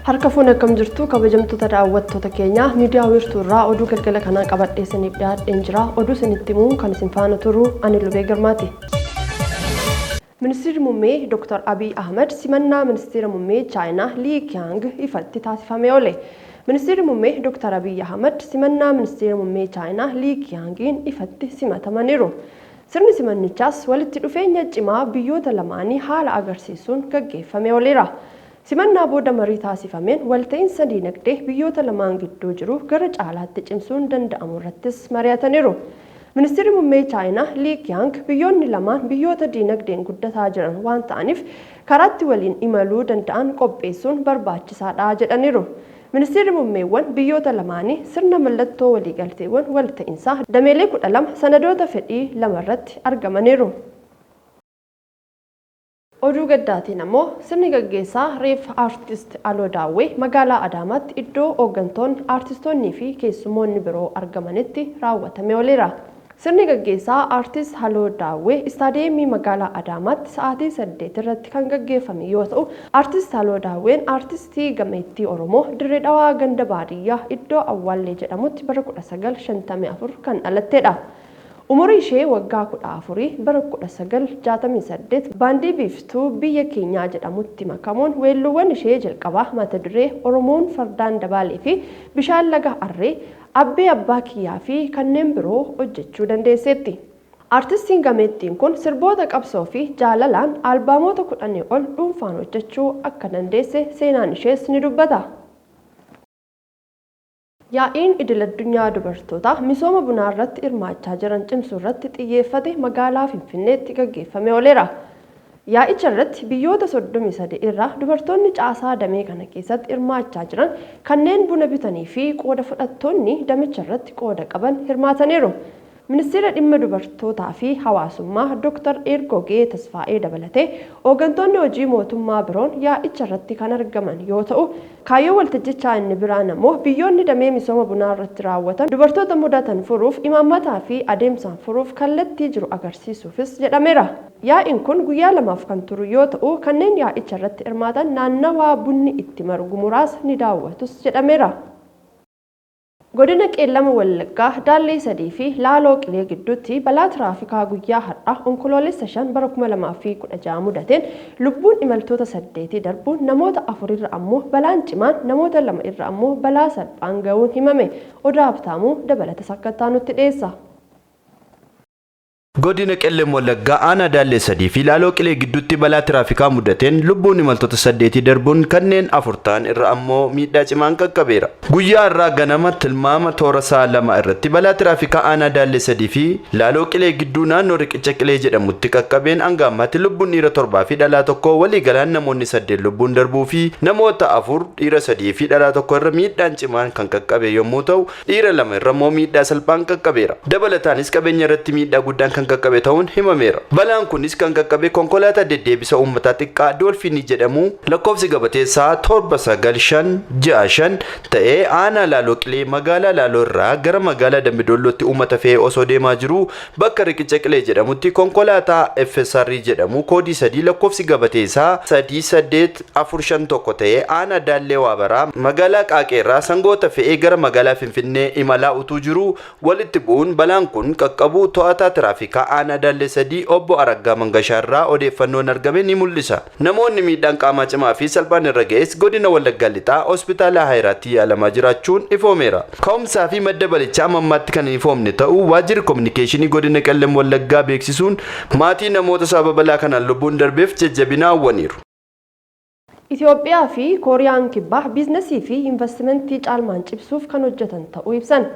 Harka fuune akkam jirtu kabajamtoota daawwattoota keenya miidiyaa wiirtuu irraa oduu galgala kanaa qabadhee isiniif dhiyaadheen jira. Oduu isinitti himuun kan isin faana turu ani Lubee Girmaati. Ministeerri Muummee Dr. Abiy Ahmed simannaa Ministeera Muummee Chaayinaa Lii Kiyaang ifatti taasifamee oole. Ministeerri Muummee Dr. Abiy Ahmed simannaa Ministeera Muummee Chaayinaa Lii Kiyaangiin ifatti simatamaniiru. Sirni simannichaas walitti dhufeenya cimaa biyyoota lamaanii haala agarsiisuun gaggeeffamee ooleera. Simannaa booda marii taasifameen walta'iinsa diinagdee biyyoota lamaan gidduu jiru gara caalaatti cimsuun danda'amu irrattis mari'ataniiru. Ministeerri Muummee Chaayinaa Lii Kiyaang biyyoonni lamaan biyyoota diinagdeen guddataa jiran waan ta'aniif karaatti waliin imaluu danda'an qopheessuun barbaachisaadha jedhaniiru. Ministeerri Muummeewwan biyyoota lamaanii sirna mallattoo waliigalteewwan walta'iinsaa dameelee 12 sanadoota fedhii 2 irratti argamaniiru. Oduu gaddaatiin ammoo sirni gaggeessaa reeffa Aartist Aloo Daawwee magaalaa Adaamaatti iddoo hooggantoonni, aartistoonnii fi keessummoonni biroo argamanitti raawwatamee ooleera. Sirni gaggeessaa Aartist Haloo Daawwee Istaadiyeemii magaalaa Adaamaatti sa'aatii 8 irratti kan gaggeeffame yoo ta'u, Aartist Haloo Daawween aartistii gameettii Oromoo Dirree Dhawaa ganda baadiyyaa iddoo Awwaallee jedhamutti bara 1954 kan dhalatteedha. Umurii ishee waggaa 14 bara 1968 baandii Biiftuu Biyya Keenyaa jedhamutti makamuun weelluuwwan ishee jalqabaa mata duree Oromoon Fardaan Dabaalee fi Bishaan Laga Arree, Abbee Abbaa Kiyyaa fi kanneen biroo hojjechuu dandeesseetti. Artistiin gameettiin kun sirboota qabsoo fi jaalalaan albamoota kudhanii ol dhuunfaan hojjechuu akka dandeesse seenaan ishees ni dubbata. Yaa'iin idil-addunyaa dubartootaa misooma bunaarratti hirmaachaa jiran cimsuurratti xiyyeeffate magaalaa Finfinneetti gaggeeffamee ooleera. Yaa'icha irratti biyyoota 33 irraa dubartoonni caasaa damee kana keessatti hirmaachaa jiran kanneen buna bitanii fi qooda fudhattoonni damicha irratti qooda qaban hirmaataniiru. Ministeera Dhimma Dubartootaa fi Hawaasummaa Dooktar Eergogee Tasfaayee dabalatee hoogantoonni hojii mootummaa biroon yaa'icha irratti kan argaman yoo ta'u, kaayyoo waltajjichaa inni biraan ammoo biyyoonni damee misooma bunaa irratti raawwatan dubartoota mudatan furuuf imaammataa fi adeemsaan furuuf kallattii jiru agarsiisuufis jedhameera. Yaa'iin kun guyyaa lamaaf kan turu yoo ta'u, kanneen yaa'icha irratti hirmaatan naannawaa bunni itti margu muraasa ni daawwatus jedhameera. Godina Qeellama Wallaggaa Daallee Sadii fi Laaloo Qilee gidduutti balaa tiraafikaa guyyaa har'aa Onkoloolessa 5 bara 2016 mudateen lubbuun imaltoota saddeetii darbuun namoota 4 irra ammoo balaan cimaan namoota 2 irra ammoo balaa salphaan ga'uun himame. Odaa Habtaamuu dabalata sakkattaa nutti dhiyeessa. Godina Qellem Wallaggaa aanaa Daallee Sadii fi Laaloo Qilee gidduutti balaa tiraafikaa mudateen lubbuun imaltoota saddeetii darbuun kanneen 4 ta'an irra ammoo miidhaa cimaan qaqqabeera. Guyyaa har'aa ganama tilmaama toora sa'a 2 irratti balaa tiraafikaa aanaa Daallee Sadii fi Laaloo Qilee gidduu naannoo Riqicha Qilee jedhamutti qaqqabeen hanga ammaatti lubbuun dhiira 7 fi dhalaa 1 waliigalaan namoonni 8 lubbuun darbuu fi namoota 4 dhiira 3 fi dhalaa 1 irra miidhaan cimaan kan qaqqabe yommuu ta'u Dhiira 2 irra immoo miidhaa salphaan qaqqabeera. Dabalataanis qabeenya irratti miidhaa guddaan kan qaqqabe ta'uun himameera. Balaan kunis kan qaqqabe konkolaataa deddeebisa uummataa xiqqaa Doolfiinii jedhamu lakkoofsi gabatee isaa 7 9 5 6 5 ta'ee aanaa Laaloo Qilee magaalaa Laaloo irraa gara magaalaa Dambidoollootti uummata fe'ee osoo deemaa jiruu bakka Riqicha Qilee jedhamutti konkolaataa FSR jedhamu koodii 3 lakkoofsi gabatee isaa 3 8 4 5 1 ta'ee aanaa Daallee Waabaraa magaalaa Qaaqeerraa sangoota fe'ee gara magaalaa Finfinnee imalaa utuu jiruu walitti bu'uun balaan kun qaqqabuu to'ataa tiraafikaa aanaa Daallee 3 obbo Araggaa Mangashaa irraa odeeffannoon argame ni mul'isa. Namoonni miidhaan qaamaa cimaa fi salphaan irra ga'es godina Wallaggaa Lixaa hospitaala Haayiraatti yaalamaa jiraachuun ifoomeera. Ka'umsaa fi madda balichaa amma ammaatti kan hin ifoomne ta'uu waajjirri kominikeeshinii godina Qellem Wallaggaa beeksisuun maatii namoota sababa balaa kanaan lubbuun darbeef jajjabina hawwaniiru. Itiyoophiyaa fi Kooriyaan Kibbaa biiznasii fi invastimantii caalmaan cimsuuf kan hojjetan ta'uu ibsan.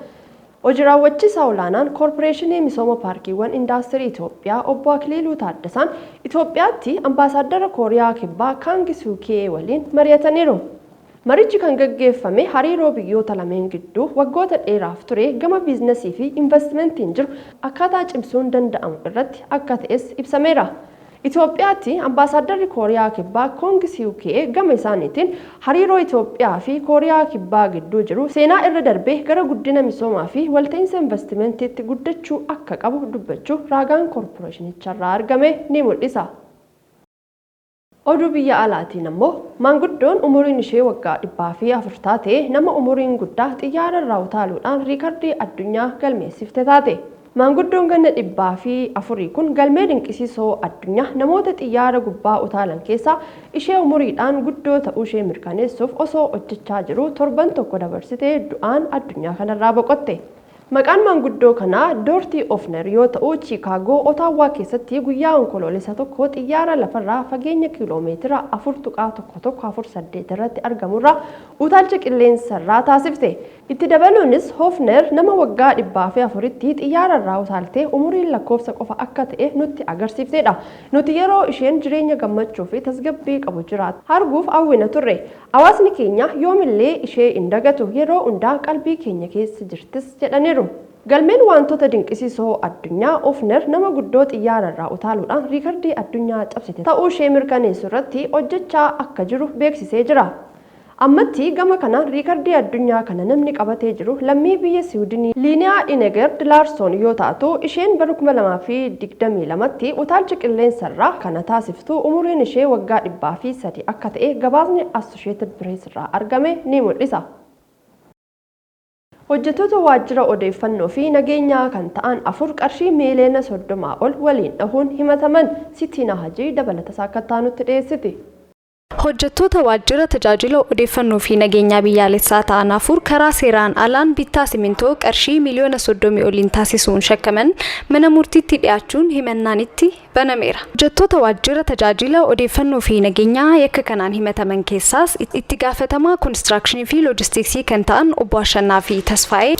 Hoji Raawwachiisaa Olaanaan Koorporeeshinii Misooma Paarkiiwwan Indaastirii Itiyoophiyaa Obbo Akiliiluu Taaddasaan Itiyoophiyaatti Ambaasaaddara Kooriyaa Kibbaa Kaangi Suukiyee waliin mari'ataniiru. Marichi kan gaggeeffame hariiroo biyyoota lameen gidduu waggoota dheeraaf ture gama biiznasii fi invastimantiin jiru akkaataa cimsuun danda'amu irratti akka ta'es ibsameera. Itiyoophiyaatti Ambaasaaddarri Kooriyaa Kibbaa Koong Siwukee gama isaaniitiin hariiroo Itiyoophiyaa fi Kooriyaa Kibbaa gidduu jiru seenaa irra darbee gara guddina misoomaa fi walta'iinsa invastimantiitti guddachuu akka qabu dubbachuu raagaan koorporeeshinicharraa argame ni mul'isa. Oduu biyya alaatiin ammoo maanguddoon umuriin ishee waggaa 104 taate nama umuriin guddaa xiyyaara irraa utaaluudhaan riikardii addunyaa galmeessifte taate. Maanguddoon ganna 104 kun galmee dinqisiisoo addunyaa namoota xiyyaara gubbaa utaalan keessaa ishee umuriidhaan guddoo ta'uu ishee mirkaneessuuf osoo hojjechaa jiru torban tokko dabarsitee du'aan addunyaa kanarraa boqotte. Maqaan maanguddoo kanaa Doortii Ofner yoo ta'u, Chiikaagoo Otaawwaa keessatti guyyaa Onkoloolessa 1 xiyyaara lafarraa fageenya kiiloomeetira 4.1148 irratti argamurraa utaalcha qilleensarraa taasifte. Itti dabaluunis Hofner nama waggaa 104tti xiyyaararraa utaaltee umuriin lakkoofsa qofa akka ta'e nutti agarsiiftedha. Nuti yeroo isheen jireenya gammachuu fi tasgabbii qabu jiraatu arguuf hawwina turre. Hawaasni keenya yoomillee ishee hin dagatu, yeroo hundaa qalbii keenya keessa jirtis jedhaniiru. Galmeen wantoota dinqisiisoo addunyaa Ofner nama guddoo xiyyaararraa utaaluudhaan riikardii addunyaa cabsite ta'uu ishee mirkaneessu irratti hojjechaa akka jiru beeksisee jira. Ammatti gama kanaan riikardii addunyaa kana namni qabatee jiru lammii biyya Siwiidinii Liiniyaa Inegerd Laarsoon yoo taatu, isheen bara 2022tti utaalcha qilleensarraa kana taasiftu umuriin ishee waggaa 103 akka ta'e gabaasni Associated Press irraa argame ni mul'isa. Hojjettoota waajjira odeeffannoo fi nageenyaa kan ta'an afur qarshii miiliyoona 30 ol waliin dhahuun himataman. Sitiina Hajii dabalata isaa akka nutti dhiyeessiti. Hojjettoota waajjira tajaajila odeeffannoo fi nageenyaa biyyaalessaa ta'an afur karaa seeraan alaan bittaa simintoo qarshii miliyoona 30 oliin taasisuun shakkaman mana murtiitti dhiyaachuun himannaan itti banameera. Hojjettoota waajjira tajaajila odeeffannoo fi nageenyaa yakka kanaan himataman keessaas itti gaafatamaa koonistiraakshini fi loojistiksii kan ta'an obbo Ashannaa fi Tasfaayee,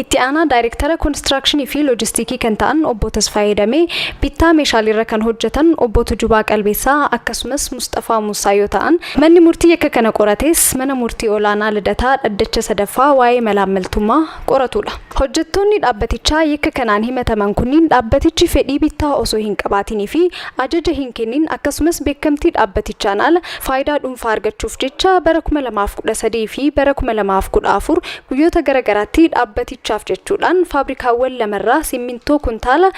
itti aanaa daayirektara koonistiraakshini fi loojistikii kan ta'an obbo Tasfaayee Damee, bittaa meeshaaleerra kan hojjetan obbo Tujubaa Qalbeessaa akkasumas Musxafaa Muusaa yoo ta'an, manni murtii yakka kana qorates mana murtii olaanaa Lidataa dhaddacha sadaffaa waa'ee malaammaltummaa qoratudha. Hojjettoonni dhaabbatichaa yakka kanaan himataman kunniin dhaabbatichi fedhii bittaa osoo hin qabaatinii fi ajaja hin kennin akkasumas beekamtii dhaabbatichaan ala faayidaa dhuunfaa argachuuf jecha bara 2013 fi bara 2014 guyyoota garaagaraatti dhaabbatichaaf jechuudhaan faabrikaawwan lamarraa simmintoo kuntaala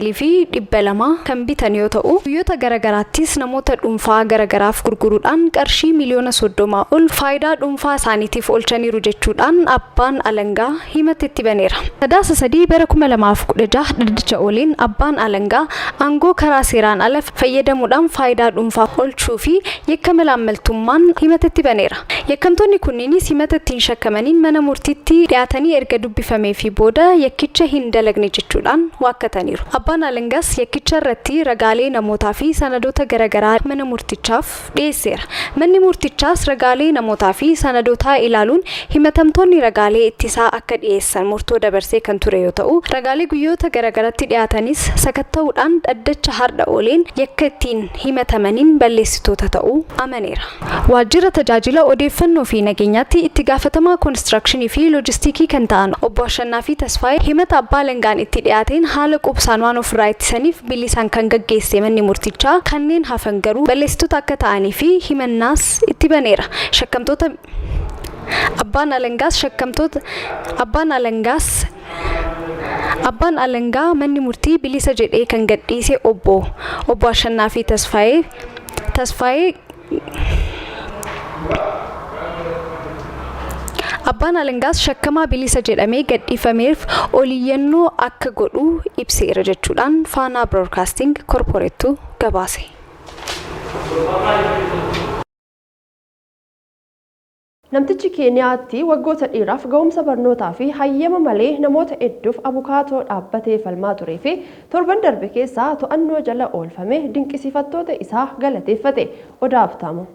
29,200 kan bitan yoo ta'u, guyyoota garaagaraattis namoota dhuunfaa garaagaraaf gurguruudhaan qarshii miliyoona 30 ol faayidaa dhuunfaa isaaniitiif oolchaniiru jechuudhaan abbaan alangaa himata itti baneera. Sadaasa 3 bara 2016 dhaddacha ooliin abbaan alangaa aangoo karaa seeraan ala fayyadamuudhaan faayidaa dhuunfaa oolchuu fi yakka malaammaltummaan himata itti baneera. Yakkamtoonni kunniinis himata ittiin shakkamaniin mana murtiitti dhiyaatanii erga dubbifamee fi booda yakkicha hin dalagne jechuudhaan waakkataniiru. Abbaan alangaas yakkicha irratti ragaalee namootaa fi sanadoota garaagaraa mana murtichaaf dhiyeesseera. Manni murtichaas ragaalee namootaa fi sanadootaa ilaaluun himatamtoonni ragaalee ittisaa akka dhiyeessan murtoo dabarsee kan ture yoo ta'u, ragaalee guyyoota garaagaraatti dhiyaatanis sakatta'uudhaan dhaddacha har'a ooleen yakka ittiin himatamaniin balleessitoota ta'uu amaneera. Waajjira tajaajila odeeffannoo fi nageenyaatti itti gaafatamaa koonistirakshinii fi loojistikii kan ta'an obbo Ashannaa fi Tasfaayee himata abbaa alangaan itti dhiyaateen haala qubsaan waan ofirraa ittisaniif bilisaan kan gaggeesse manni murtichaa, kanneen hafan garuu balleessitoota akka ta'anii fi himannaas itti baneera. Shakkamtoota abbaan alangaas shakkamtoota abbaan alangaas abbaan alangaa manni murtii bilisa jedhee kan gadhiise obbo Ashannaa fi Tasfaayee abbaan alangaas shakkamaa bilisa jedhamee gadhiifameef oliyyannoo akka godhu ibseera jechuudhaan Faanaa Broadcasting Korporeettu gabaase. Namtichi Keeniyaatti waggoota dheeraaf ga'umsa barnootaa fi hayyama malee namoota hedduuf abukaatoo dhaabbatee falmaa turee fi torban darbe keessaa to'annoo jala oolfame dinqisiifattoota isaa galateeffate. Odaa Abtaamu.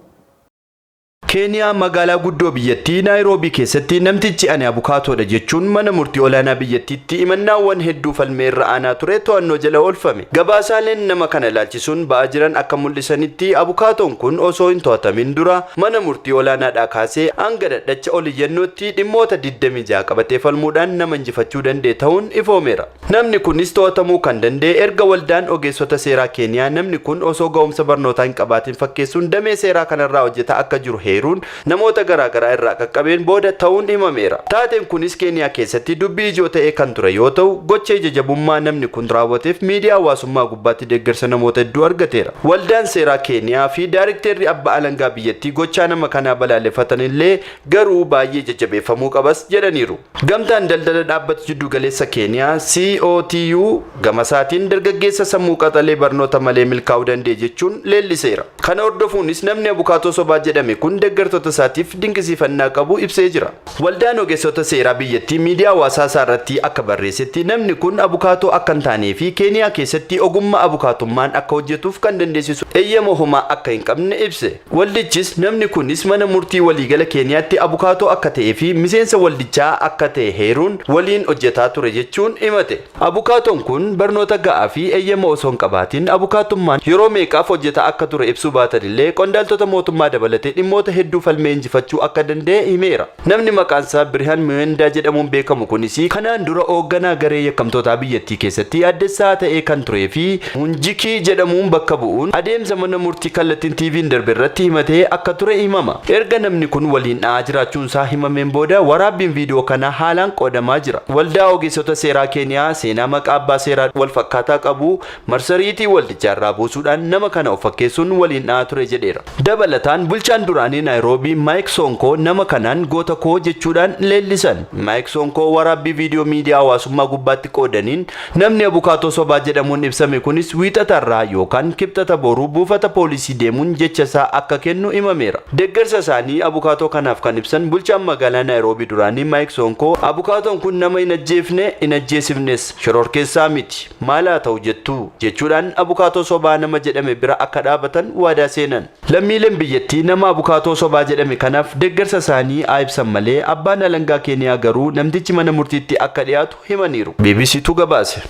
Keeniyaa magaalaa guddoo biyyattii Naayiroobii keessatti namtichi ani abukaatoodha jechuun mana murtii olaanaa biyyattiitti himannaawwan hedduu falmee irra aanaa ture to'annoo jala oolfame. Gabaasaaleen nama kana ilaalchisuun ba'aa jiran akka mul'isanitti, abukaatoon kun osoo hin to'atamin dura mana murtii olaanaadhaa kaasee hanga dhaddacha oliyyannootti dhimmoota 26 qabatee falmuudhaan nama injifachuu danda'e ta'uun ifoomeera. Namni kunis to'atamuu kan danda'e erga waldaan ogeessota seeraa Keeniyaa namni kun osoo ga'umsa barnootaa hin qabaatin fakkeessuun damee seeraa kanarraa hojjetaa akka jiru heeruun namoota garaagaraa irraa qaqqabeen booda ta'uun himameera. Taateen kunis Keeniyaa keessatti dubbii ijoo ta'ee kan ture yoo ta'u, gocha ija jabummaa namni kun raawwateef miidiyaa hawaasummaa gubbaatti deeggarsa namoota hedduu argateera. Waldaan seeraa Keeniyaa fi Daarikteerri abbaa alangaa biyyattii gochaa nama kanaa balaaleffatan illee garuu baay'ee jajjabeeffamuu qabas jedhaniiru. Gamtaan daldala dhaabbata jiddu galeessa Keeniyaa COTU gamasaatiin dargaggeessa sammuu qaxalee barnoota malee milkaa'uu danda'e jechuun leelliseera. Kana hordofuunis namni abukaatoo sobaa jedhame kun deeggartoota isaatiif dinqisiifannaa qabu ibsee jira. Waldaan ogeessota seeraa biyyattii miidiyaa hawaasaa isaa irratti akka barreessetti, namni kun abukaatoo akka hin taanee fi Keeniyaa keessatti ogummaa abukaatummaan akka hojjetuuf kan dandeessisu eeyyama homaa akka hin qabne ibse. Waldichis namni kunis mana murtii waliigala Keeniyaatti abukaatoo akka ta'ee fi miseensa waldichaa akka ta'e heeruun waliin hojjetaa ture jechuun himate. Abukaatoon kun barnoota ga'aa fi eeyyama osoo hin qabaatin abukaatummaan yeroo meeqaaf hojjetaa akka ture ibsuu baatan illee, qondaaltota mootummaa dabalatee dhimmoota hedduu falmee injifachuu akka danda'e himeera. Namni maqaan isaa Birhaan Miwendaa jedhamuun beekamu kunis kanaan dura hoogganaa garee yakkamtootaa biyyattii keessatti yaaddessaa ta'ee kan turee fi Hunjikii jedhamuun bakka bu'uun adeemsa mana murtii kallattiin TV'n darbe irratti himatee akka ture himama. Erga namni kun waliin dha'aa jiraachuun isaa himameen booda waraabbiin viidiyoo kanaa haalaan qoodamaa jira. Waldaa ogeessota seeraa Keeniyaa seenaa maqaa abbaa seeraa wal fakkaataa qabu marsariitii waldichaa irraa buusuudhaan nama kana of fakkeessuun waliin dha'aa ture jedheera. Dabalataan bulchaan duraanii Naayiroobii Maayik Sonkoo nama kanaan goota koo jechuudhaan leellisan. Maayik Sonkoo waraabbii viidiyoo miidiyaa hawaasummaa gubbaatti qoodaniin, namni abukaatoo sobaa jedhamuun ibsame kunis wiixatarraa yookaan Kibxata boruu buufata poolisii deemuun jecha isaa akka kennu himameera. Deeggarsa isaanii abukaatoo kanaaf kan ibsan bulchaan magaalaa Naayiroobii duraanii Maayik Sonkoo, abukaatoon kun nama hin ajjeefne, hin ajjeesifnes, shororkeessaa miti, maal haa ta'u jettu jechuudhaan abukaatoo sobaa nama jedhame bira akka dhaabatan waadaa seenan. Lammiileen biyyattii nama abukaatoo sobaa jedhame kanaaf deeggarsa isaanii haa ibsan malee, abbaan alangaa Keeniyaa garuu namtichi mana murtiitti akka dhiyaatu himaniiru. BBCtu gabaase.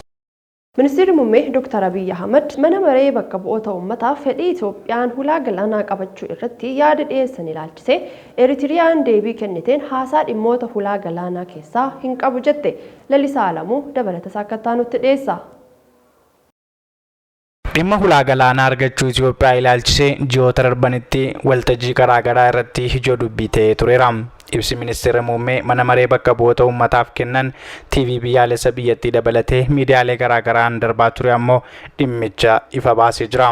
Ministeerri muummee Dr. Abiyyi Ahmad mana maree bakka bu'oota uummataaf fedhii Itoophiyaan hulaa galaanaa qabachuu irratti yaada dhiyeessan ilaalchisee Eritiriyaan deebii kenniteen haasaa dhimmoota hulaa galaanaa keessaa hin qabu jette. Lalisaa Alamuu dabalata isaa akka nutti dhiyeessa. Dhimma hulaa galaanaa argachuu Itoophiyaa ilaalchisee ji'oota darbanitti waltajjii garaagaraa irratti ijoo dubbii ta'ee tureera. Ibsi ministeera muummee mana maree bakka bu'oota uummataaf kennan TV biyyaalessa biyyattii dabalatee miidiyaalee garaagaraan darbaa ture ammoo dhimmicha ifa baasee jira.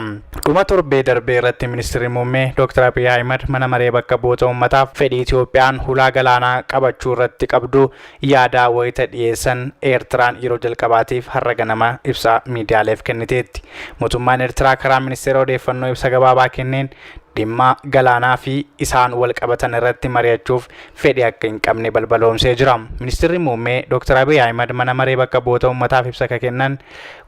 Dhuma torbee darbee irratti ministeerri muummee Dr. Abiy Ahimad mana maree bakka bu'oota uummataaf fedhii Itoophiyaan hulaa galaanaa qabachuu irratti qabdu yaada wayita dhiyeessan, Eertiraan yeroo jalqabaatiif har'a ganama ibsa miidiyaaleef kenniteetti. Mootummaan Eertiraa karaa ministeera odeeffannoo ibsa gabaabaa kenneen dhimma galaanaa fi isaan wal qabatan irratti mari'achuuf fedhii akka hin qabne balbaloomsee jira. Ministeerri muummee Dr. Abiy Ahimad mana maree bakka bu'oota uummataaf ibsa ka kennan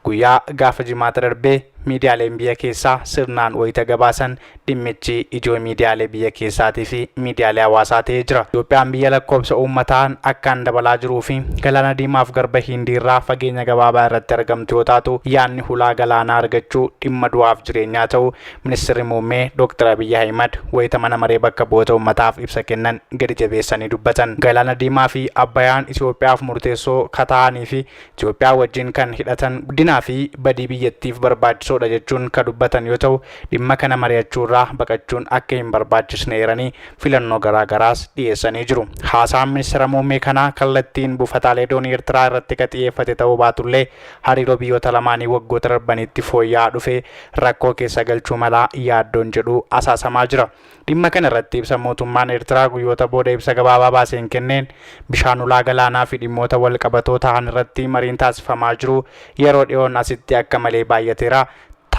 guyyaa gaafa Jimaata darbee miidiyaaleen biyya keessaa sirnaan wayita gabaasan dhimmichi ijoo miidiyaalee biyya keessaatii fi miidiyaalee hawaasaa ta'ee jira. Itoophiyaan biyya lakkoofsa uummataan akkaan dabalaa jiruu fi galaana Diimaaf garba Hindii irraa fageenya gabaabaa irratti argamtu yoo taatu, yaadni hulaa galaanaa argachuu dhimma du'aaf jireenyaa ta'uu ministeerri muummee Dr. Abiy Ahimad wayita mana maree bakka bu'oota uummataaf ibsa kennan gadi jabeessanii dubbatan. Galaana Diimaa fi Abbayaan Itoophiyaaf murteessoo ka ta'anii fi Itoophiyaa wajjin kan hidhatan, guddinaa fi badii biyyattiif barbaachisoodha jechuun ka dubbatan yoo ta'u, dhimma kana mari'achuurraa baqachuun akka hin barbaachisne eeranii filannoo garaagaraas dhiyeessanii jiru. Haasaan ministeera muummee kanaa kallattiin buufataalee doonii Eertiraa irratti ka xiyyeeffate ta'uu baatullee, hariiroo biyyoota lamaanii waggoota darbanitti fooyya'aa dhufe rakkoo keessa galchuu malaa yaaddoon jedhu asaasamaa jira. Dhimma kana irratti ibsa mootummaan Eertiraa guyyoota booda ibsa gabaabaa baaseen kenneen, bishaan ulaa galaanaa fi dhimmoota wal qabatoo ta'an irratti mariin taasifamaa jiru yeroo dhiyoon asitti akka malee baay'ateera,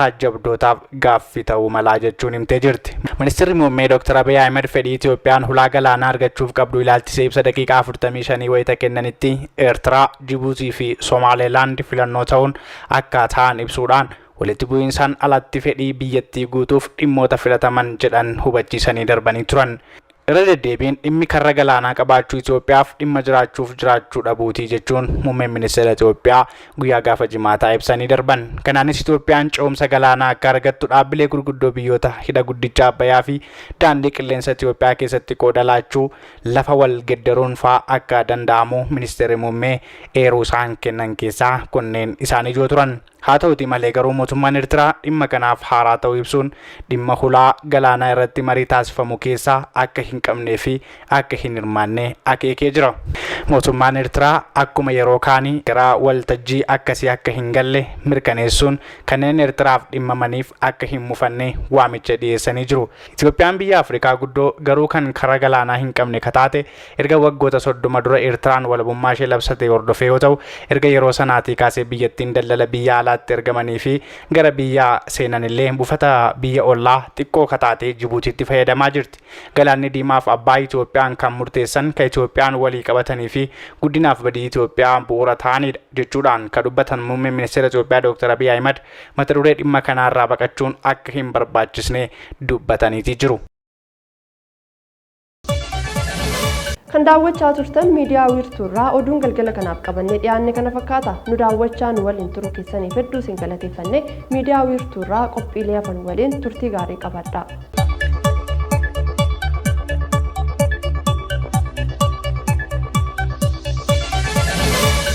taajjabdootaaf gaaffii ta'uu malaa jechuun himtee jirti. Ministeerri muummee Dr. Abiy Ahmed fedhii Itoophiyaan hulaa galaanaa argachuuf qabdu ilaalchisee ibsa daqiiqaa 45 wayita kennanitti Eertiraa, Jibuutii fi Somaaleelaand filannoo ta'uun akka ta'an ibsuudhaan, walitti bu'iinsaan alatti fedhii biyyattii guutuuf dhimmoota filataman jedhan hubachiisanii darbanii turan. Irra deddeebiin dhimmi karra galaanaa qabaachuu Itoophiyaaf dhimma jiraachuuf jiraachuu dhabuutii jechuun muummeen ministeera Itoophiyaa guyyaa gaafa Jimaataa ibsanii darban. Kanaanis Itoophiyaan ce'umsa galaanaa akka argattu dhaabbilee gurguddoo biyyoota hidha guddicha Abbayyaa fi daandii qilleensa Itoophiyaa keessatti qooda laachuu, lafa wal geddaruun faa akka danda'amu ministeerri muummee eeruu isaan kennan keessaa kunneen isaan ijoo turan. Haa ta'uti malee garuu mootummaan Eertiraa dhimma kanaaf haaraa ta'uu ibsuun dhimma hulaa galaanaa irratti marii taasifamu keessaa akka hin qabnee fi akka hin hirmaanne akeekee jira. Mootummaan Eertiraa akkuma yeroo kaanii gara waltajjii akkasii akka hin galle mirkaneessuun kanneen Eertiraaf dhimmamaniif akka hin mufanne waamicha dhiyeessanii jiru. Itoophiyaan biyya Afrikaa guddoo garuu kan karaa galaanaa hin qabne kataate erga waggoota 30 dura Eertiraan walabummaa ishee labsate hordofee yoo ta'u, erga yeroo sanaatii kaasee biyyattiin daldala biyya alaatti ergamanii fi gara biyya seenanillee buufata biyya ollaa xiqqoo kataate Jibuutiitti fayyadamaa jirti. Galaanni Diimaaf Abbaa Itoophiyaan kan murteessan kan Itoophiyaan walii qabatanii fi guddinaaf badii Itoophiyaa bu'uura ta'anidha jechuudhaan kan dubbatan muummeen ministeera Itoophiyaa Dr. Abiy Ahimad mata duree dhimma kanaarraa baqachuun akka hin barbaachisne dubbataniiti jiru. Kan daawwachaa turtan miidiyaa Wiirtuurraa oduun galgala kanaaf qabannee dhiyaanne kana fakkaata. Nu daawwachaa nu waliin turuu keessaniif hedduu isin galateeffanne, miidiyaa Wiirtuurraa qophiilee hafan waliin turtii gaarii qabadha.